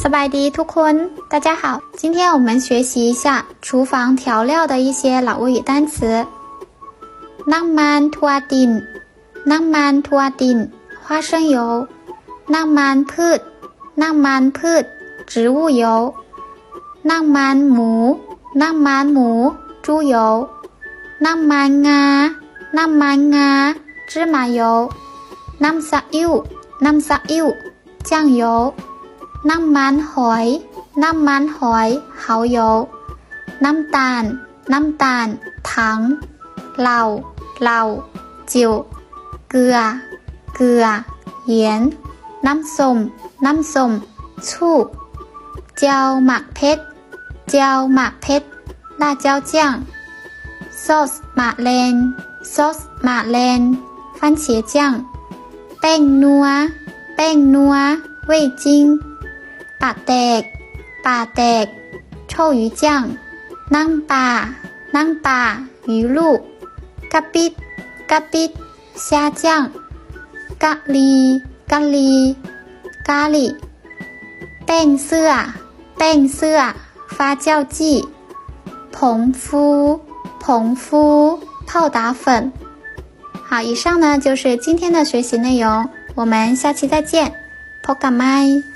ສະບາຍດີທຸກຄົນ 大家好。今天我们学习一下厨房调料的一些老挝语单词。 ນ້ຳມັນຖົ່ວຕິ່ນ ນ້ຳມັນຖົ່ວຕິ່ນ 花生油。 ນ້ຳມັນພືດ ນ້ຳມັນພືດ 植物油。 ນ້ຳມັນໝູ ນ້ຳມັນໝູ 猪油。 ນ້ຳມັນງາ ນ້ຳມັນງາ 芝麻油。 ນ້ຳຊາອິ້ວ ນ້ຳຊາອິ້ວ 酱油。 ນ້ຳມັນຫອຍ ນ້ຳມັນຫອຍ 蠔油。 ນ້ຳຕານ ນ້ຳຕານ 糖。 ເຫຼົ້າ ເຫຼົ້າ 酒。 ເກືອ ເກືອ 盐。 ນ້ຳສົ້ມ ນ້ຳສົ້ມ 醋。 ແຈ່ວໝາກເຜັດ ແຈ່ວໝາກເຜັດ 辣椒酱。 ຊອສໝາກແລ່ນ ຊອສໝາກແລ່ນ 番茄酱。 ແປ້ງນົວ ແປ້ງນົວ 味精。 ປາແຕກ ປາແຕກ 臭鱼酱。 ນ້ຳປາ ນ້ຳປາ 鱼露。 ກະປິ ກະປິ 虾酱。 ກະຫຼີ່ ກະຫຼີ່ 咖哩。 ແປ້ງເຊື້ອ ແປ້ງເຊື້ອ 发酵剂。 ຜົງຟູ ຜົງຟູ 泡打粉。 好，以上呢就是今天的学习内容，我们下期再见，พบกันใหม่。